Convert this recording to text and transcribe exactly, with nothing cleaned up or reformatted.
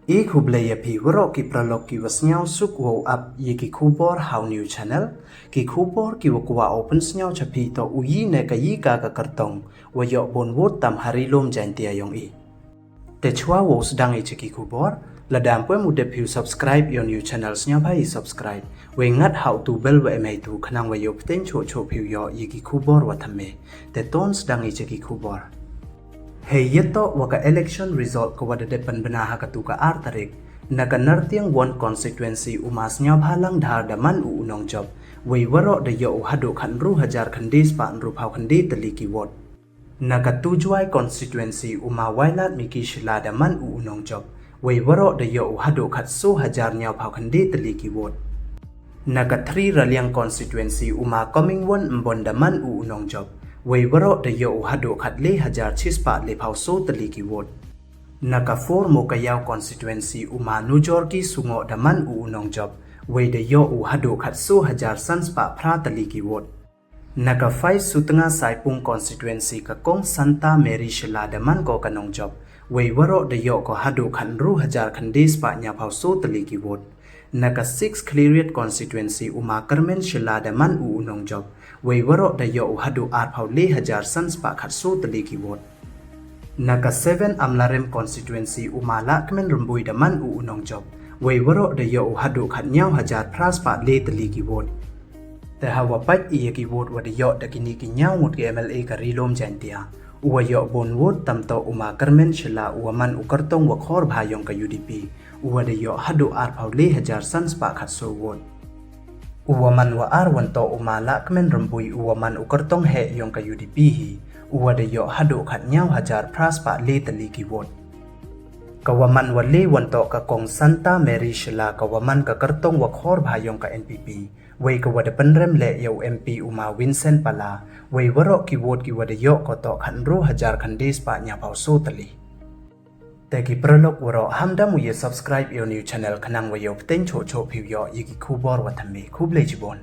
E khublei ya phi waroh ki paralok ki wa sniawsuk wow ap ya ki khubor ha u new channel. Ki khubor ki wa kwah u pynsniaw cha phi toh u yi ne ka yi ka ka kyrtong wa yoh boon vote tam ha Ri-loom Jaintia yong i. Te chwa wow sdang i cha ki khubor, lada ym pu em u dep phi u subscribe ya u new channel, sniawbha i subscribe, wei ngat ha u tu u bell wa em heitu khnang wa yoh pteng choh choh phi u yoh ya ki khubor wa thymme. Te to sdang i cha ki khubor. Hei yatoh wa ka election result ka wa da dep pynbna ha katu ka ar tarik, na ka Nartiang One constituency u ma Sniawbhalang Dhar da man u u nongjop, wei waroh da yoh u haduh khatynru hajar khyndai spah ynru phaw khyndai tylli ki vote. Na ka Tujwai constituency u ma Wailadmiki Shylla da man u u nongjop, wei waroh da yoh u haduh khatsoo hajar ynñiaw phaw khyndai tylli ki vote. Na ka Three Raliang constituency u ma Comingone Ymbon da man u u nongjop, wei waroh da yoh u haduh khatle hajar chispah le phaw soo tylli ki vote. Na ka Four Mowkaiaw constituency u ma Nujorki Sungoh da man u u nongjop, wei da yoh u haduh khatsoo hajar sanspah phra tylli ki vote. Na ka Five Sutnga Saipung constituency ka Kong Santa Mary Shylla da man ko ka nongjop, wei waroh da yoh ko haduh khatynru hajar khyndai spah ynñiaw phaw soo tylli ki vote. Na ka Six Khliehriat constituency u ma Kyrmen Shylla da man u u nongjop, wei waroh da yoh u haduh ar phaw le hajar sanspah khatsoo tylli ki vote. Na ka Seven Amlarem constituency u ma Lahkmen Rymbui da man u u nongjop, wei waroh da yoh u haduh khatynñiaw hajar phra spah le tylli ki vote. Te ha wa pait i ya ki vote wa da yoh da kini ki ynñiaw ngut ki M L A ka Ri-loom Jaintia, u wa yoh boon vote tam toh u ma Kyrmen Shylla u wa man u kyrtong wa khor bha yong ka U D P, u wa da yoh haduh ar phaw le hajar sanspah khatsoo vote. U wa man wa ar wan toh u ma Lahkmen Rymbui u wa man u kyrtong heh yong ka U D P hi, u wa da yoh haduh khatynñiaw hajar phra spah le tylli ki vote. Ka wa man wa le wan toh ka Kong Santa Mary Shylla ka wa man ka kyrtong wa khor bha yong ka N P P, wei ka wa da pynrem leh ya u M P u ma Vincent Pala, wei waroh ki vote ki wa da yoh ko toh khatynru hajar khyndai spah ynñiaw phaw soo tylli. Te ki paralok waroh, ham dam u ya subscribe ya u new channel khnang wa yoh pteng choh choh phi u yoh ya ki khubor wa thymme. Khublei chibon.